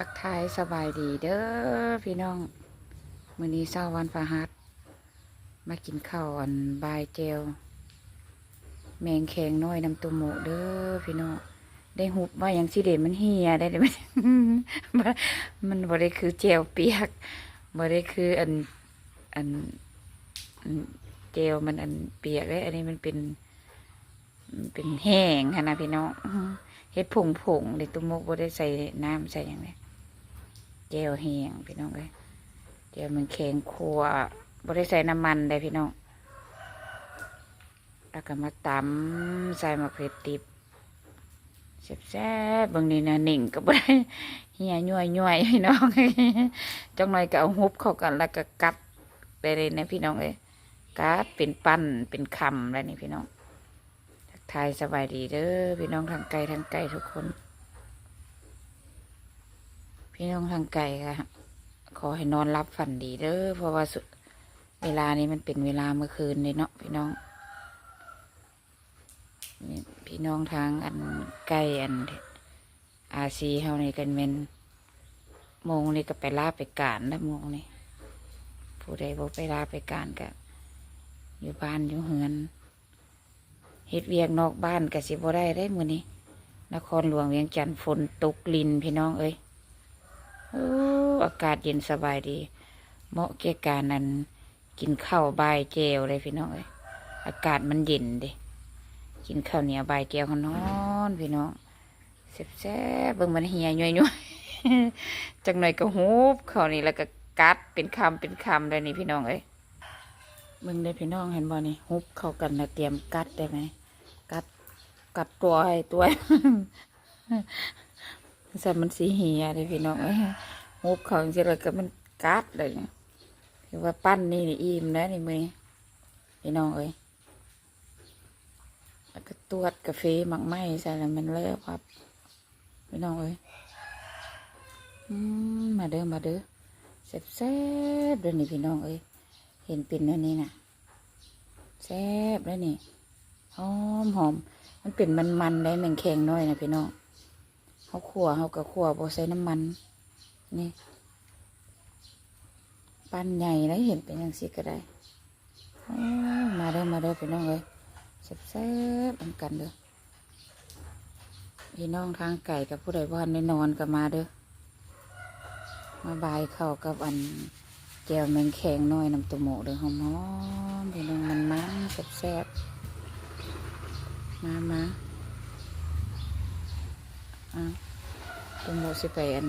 ທັກທາຍສະບາຍດີເດີພີ່ນ້ອງ, ມື້ນີ້ເຊົ້າວັນພະຫັດ ມາກິນເຂົ້າອັນບ່າຍແຈ່ວແມງແຄງນ້ອຍນຳຕຸໂມະເດີພີ່ນ້ອງ. ໄດ້ຫຸບມາຫຍັງຊິເດ ມັນເຫ່ຍໄດ໋ ມັນບໍ່ໄດ້ຄືແຈ່ວປຽກ, ບໍ່ໄດ້ຄືອັນ ອັນ ອັນແຈ່ວມັນອັນປຽກເດ້. ອັນນີ້ມັນເປັນ ເປັນແຫ້ງຫັ້ນນະພີ່ນ້ອງ, ເຮັດຜົງໆເດ້. ຕຸໂມະບໍ່ໄດ້ໃສ່ນ້ຳໃສ່ຫຍັງເດ້, ແຈ່ວແຫ້ງພີ່ນ້ອງເອີຍ. ແຈ່ວມັນແຂງຂົ້ວ ບໍ່ໄດ້ໃສ່ນ້ຳມັນເດ້ພີ່ນ້ອງ. ແລ້ວກໍມາຕຳໃສ່ໝາກເຜັດດິບ ແຊບໆ. ເບິ່ງນີ້ນະ ເໜັງກໍບໍ່ໄດ້ ເຫ່ຍຍ້ວຍໆ ພີ່ນ້ອງ. ຈັກໜ່ອຍກໍເອົາຫຸບເຂົ້າກັນ ແລ້ວກໍກັດໄປເລີຍນະພີ່ນ້ອງເອີຍ, ກັດເປັນປັ້ນເປັນຄຳແລ້ວນີ້ພີ່ນ້ອງ. ທັກທາຍສະບາຍດີເດີພີ່ນ້ອງ ທັງໃກ້ທັງໄກທຸກຄົນ. ພີ່ນ້ອງທາງໄກກໍຂໍໃຫ້ນອນຫຼັບຝັນດີເດີ, ເພາະວ່າເວລານີ້ມັນເປັນເວລາມື້ຄືນເດ້ເນາະພີ່ນ້ອງ. ພີ່ນ້ອງທາງອັນໃກ້ອັນ ອາຊີເຮົານີ້ກໍແມ່ນ ໂມງນີ້ກໍໄປລາໄປການແລ້ວໂມງນີ້. ຜູ້ໃດບໍ່ໄປລາໄປການກໍຢູ່ບ້ານຢູ່ເຮືອນ, ເຮັດວຽກນອກບ້ານກໍຊິບໍ່ໄດ້ເດ້ມື້ນີ້. ນະຄອນຫຼວງວຽງຈັນຝົນຕົກລິນພີ່ນ້ອງເອີຍ. ໂອ້ ອາກາດເຢັນສະບາຍດີ, ເໝາະແກ່ການອັນ ກິນເຂົ້າບ່າຍແຈ່ວເດ້ພີ່ນ້ອງເອີຍ. ອາກາດມັນເຢັນເດ້, ກິນເຂົ້າໜຽວບ່າຍແຈ່ວຮ້ອນໆ ພີ່ນ້ອງ, ແຊບໆ. ເບິ່ງມັນເຫ່ຍຍ້ວຍໆ ຈັກໜ່ອຍກໍຫຸບເຂົ້ານີ້ ແລ້ວກໍກັດເປັນຄຳເປັນຄຳໄດ້ນີ້ພີ່ນ້ອງເອີຍ. ເບິ່ງເດ້ພີ່ນ້ອງ ເຫັນບໍ່ນີ້, ຫຸບເຂົ້າກັນແລ້ວຕຽມກັດໄດ້ໄໝ? ກັດ ກັດຕົວໃຫ້ຕົວ ຊັ້ນມັນຊິເຫ່ຍເດ້ພີ່ນ້ອງເອີຍ. ຫຸບເຂົ້າຈັ່ງຊີ້ແລ້ວກໍມັນກັດເລີຍ. ຖືວ່າປັ້ນນີ້ນີ້ອີ່ມແລ້ວນີ້ມື້ນີ້ພີ່ນ້ອງເອີຍ. ແລ້ວກໍຕວດກາເຟໝາກໄມ້ໃສ່ແລ້ວແມ່ນແລ້ວຄັບ ພີ່ນ້ອງເອີຍ. ອືມ ມາເດີ ມາເດີ, ແຊບໆເດີນີ້ພີ່ນ້ອງເອີຍ. ເຫັນເປັນແນວນີ້ນະ ແຊບເດ້ນີ້, ຫອມໆ. ມັນເປັນມັນໆໄດ໋ ແມງແຄງນ້ອຍນະພີ່ນ້ອງ. ເຮົາຂົ້ວ ເຮົາກໍຂົ້ວບໍ່ໃສ່ນ້ຳມັນ. ນີ້ ປັ້ນໃຫຍ່ໄດ໋ ເຫັນເປັນຈັ່ງຊີ້ກໍໄດ້. ໂອ້ ມາເດີ ມາເດີພີ່ນ້ອງເອີຍ, ແຊບໆນຳກັນເດີ. ພີ່ນ້ອງທາງໄກກັບຜູ້ໃດບໍ່ທັນໄດ້ນອນກໍມາເດີ, ມາບ່າຍເຂົ້າກັບອັນແຈ່ວແມງແຄງນ້ອຍນຳໂຕໂມເດີ. ຫອມໆ ພີ່ນ້ອງ, ມັນໆ ແຊບໆ. ມາ ມາ ອ່າ ໂຕໂມຊິໄປອັນ